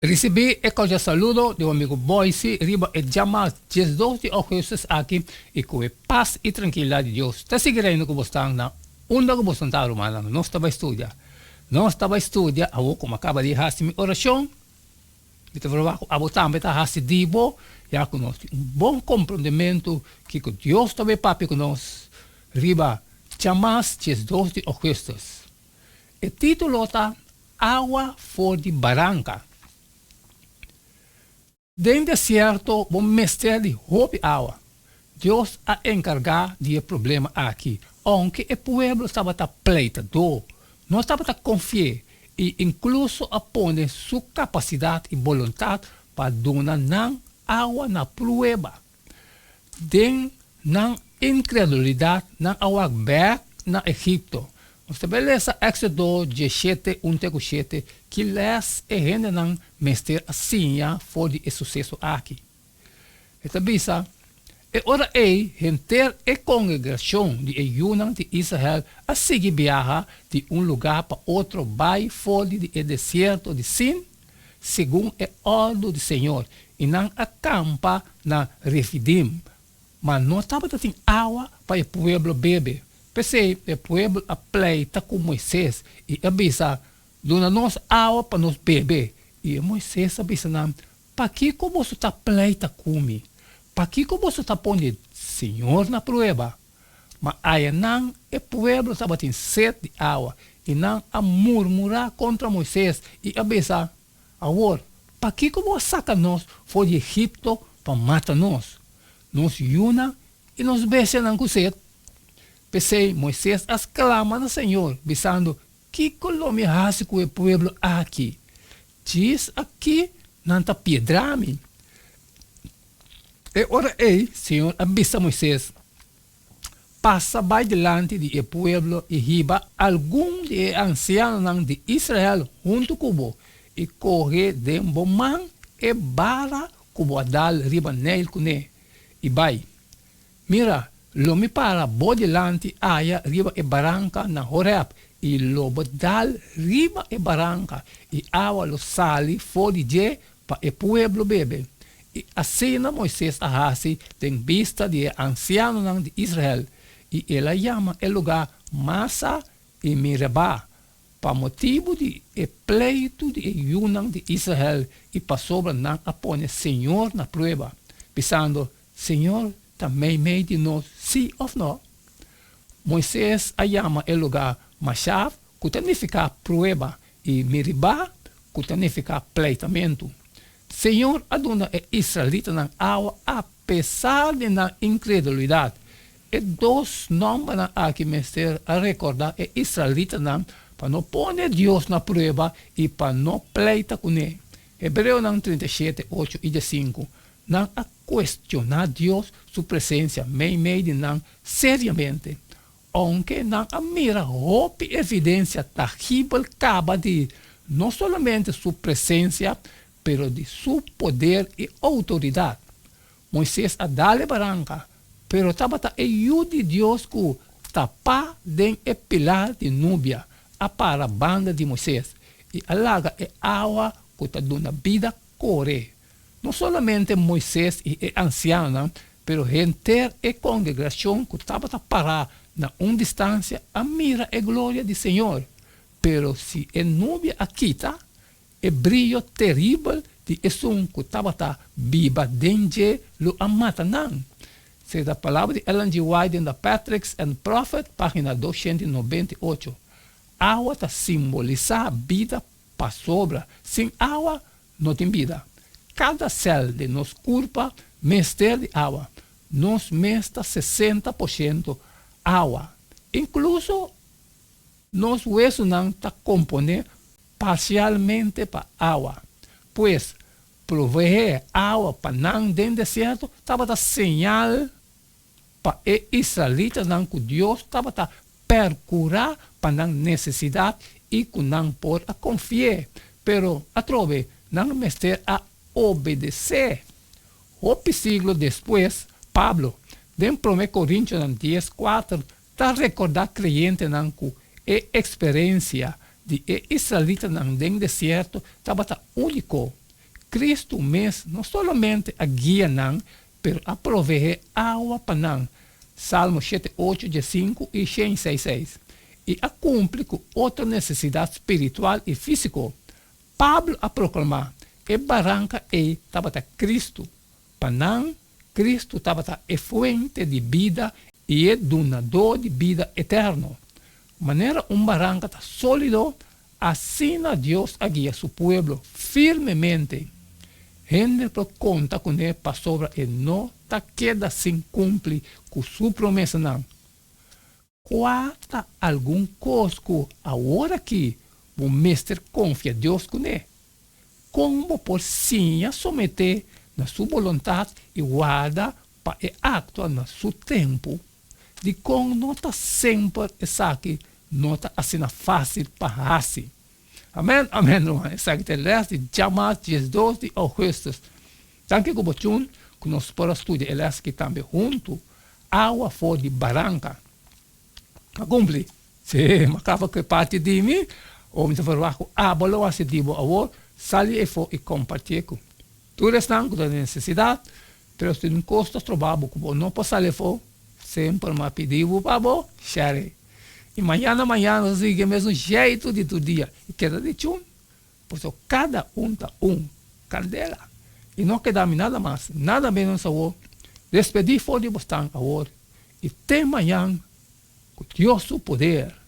Risibí e kordial saludo di bo amigu Boyce riba e djamas 12 di ougùstùs aki i ku e pas i trankilidat di Dios ta sigui reina ku bo stan na unda ku bo stan ta rumannan. Nos ta bai studia. Nos ta bai studia awor ku mi a kaba di hasi mi orashon. Mi ta proba ku abo tambe ta hasi di bo ya ku nos tin un bon komprondementu kiko Dios ta bai papia ku nos riba djamas 12 di ougùstùs. E título ta Awa for di baranka. Den desierto bo mester di hopi awa. Dios a enkargá di e problema aki, ounke e pueblo tabata pleitadó, no tabata konfi'é i inkluso a pone su kapasidat i boluntat pa duna nan awa na prueba. Den nan inkredulidat nan a wak bèk na Egipto. Nos ta bai lesa Éksodo diesshete, un te ku shete, ki lès e hendenan mester a siña for di e suseso aki. E ta bisa, E ora ei henter e kongregashon di e yunan di Israel a sigui biaha di un lugá pa otro bai for di e desierto di Sin, segun e òrdu di Señor, i nan a kampa na Refidim, ma no tabata tin awa pa e pueblo bebe. P'esei e pueblo a pleita ku Moises i a bisa, Duna nos awa pa nos bebe. I e Moises a bisa nan, Pakiko boso ta pleita ku mi? Pakiko boso ta pone Señor na prueba? Ma ayanan e pueblo tabatin set di awa, i nan a murmurá kontra Moises i a bisa, Awor, pakiko bo a saka nos for di Egipto pa mata nos, nos yunan i nos bestianan ku set? P'esei Moises a sklama na señor, bisando, Kiko lo mi hasi ku e pueblo aki? Djis aki nan ta piedra mi. E ora ei Señor a bisa Moises, Pasa bai dilanti di e pueblo i hiba algun di e ansianonan di Israel huntu ku bo, i kohe den bo man e bara ku bo a dal riba Neil kuné, i bai. Mira, lo mi para bo dilanti aya riba e baranka na Horeb, i lo bo dal riba e baranka, i awa lo sali for di dje pa e pueblo bebe. I asina Moises a hasi den bista di e ansianonan di Israel, i el a yama e lugá Masa i Miribá, pa motibu di e pleitu di e yunan di Israel i pasobra nan a pone señor na prueba, bisando, Señor ta meimei di nos, sí òf nò? Moises a yama e lugá Mashav, ku ta nifiká prueba, i Miribá, ku ta nifiká pleitamentu. Señor a duna e israelitanan awa apesar di nan inkredulidat. E dos nòmbernan aki mester a rekordá e israelitanan pa no pone Dios na prueba i pa no pleita kuné. Hebreonan 37, ocho i diesinku. Nan a kuestioná Dios su presensia meimei di nan seriamente. Ounke nan a mira hopi evidensia tangibel kaba di no solamente su presensia, pero di su poder i outoridat. Moises a dal e baranka, pero tabata e Yu di Dios ku tapá den e pilar di nubia a para banda di Moises i a laga e awa ku ta duna bida kore. No solamente Moises i e ansianonan, pero henter e kongregashon ku tabata pará na un distansia a mira e gloria di Señor. Pero si e nubia a kita, e brio teribel di esun ku tabata biba den dje lo a mata nan. Esei ta palabra di Ellen G. White den The Patriarchs and Prophets, página 298. Awa ta simbolisá bida pasobra sin awa No tin bida. Kada sèl den nos kurpa mester di awa. Nos mes ta 60% awa. Inkluso nos wesunan ta komponé parsialmente pa awa. Pues, proveé awa pa nan den desierto tabata señal pa e israelitanan ku Dios tabata perkurá pa nan nesesidat i ku nan por a konfi'é. Pero, atrobe, nan mester a obedesé. Hopi siglo despues, Pablo, den Promé Korintionan dies kuater, ta rekordá kreyentenan ku e eksperensia di e israelitanan den desierto tabata úniko. Kristu mes no solamente a guia nan, pero a proveé awa pa nan, Salmo shete ocho, diesinku i shen seis seis, i a kumpli ku otro nesesidat spiritual i físiko. Pablo a proklamá, E baranka ei tabata Kristu. Pa nan, Kristu tabata e fuente di bida i e dunadó di bida eterno. Manera un baranka ta sólido, asina Dios a guia su pueblo firmemente. Hende por konta kuné pasobra e no ta keda sin kumpli ku su promesanan. Kua ta algun kos ku aworakí bo mester konfia Dios kuné? Kon bo por siña someté na su boluntat i warda pa e aktua na su tempu? Dikon no ta semper esaki no ta asina fásil pa hasi? Amèn, amèn, ruman. Esaki ta e lès di djamas diesdos di ougùstùs. Danki ku bo tune ku nos por a studia e lès aki tambe huntu, Awa for di baranka. A kumpli? Sí, m'a kaba ku e parti di mi. Ora mi ta verwagt ku abo lo hasi di bo awor, sali efo i kompartié ku tur esnan ku ta den nesesidat. Pero si un kos ta stroba bo ku bo no por sali afó, semper m'a pidi bo pa bo share. I mañana mañana nos ta sigui e mesun jeitu di tur dia i keda di chun, pasobra kada un ta un kandela. I no keda mi nada mas, nada menos awor. Despedí for di bosnan awor i te mañan ku Dios su poder.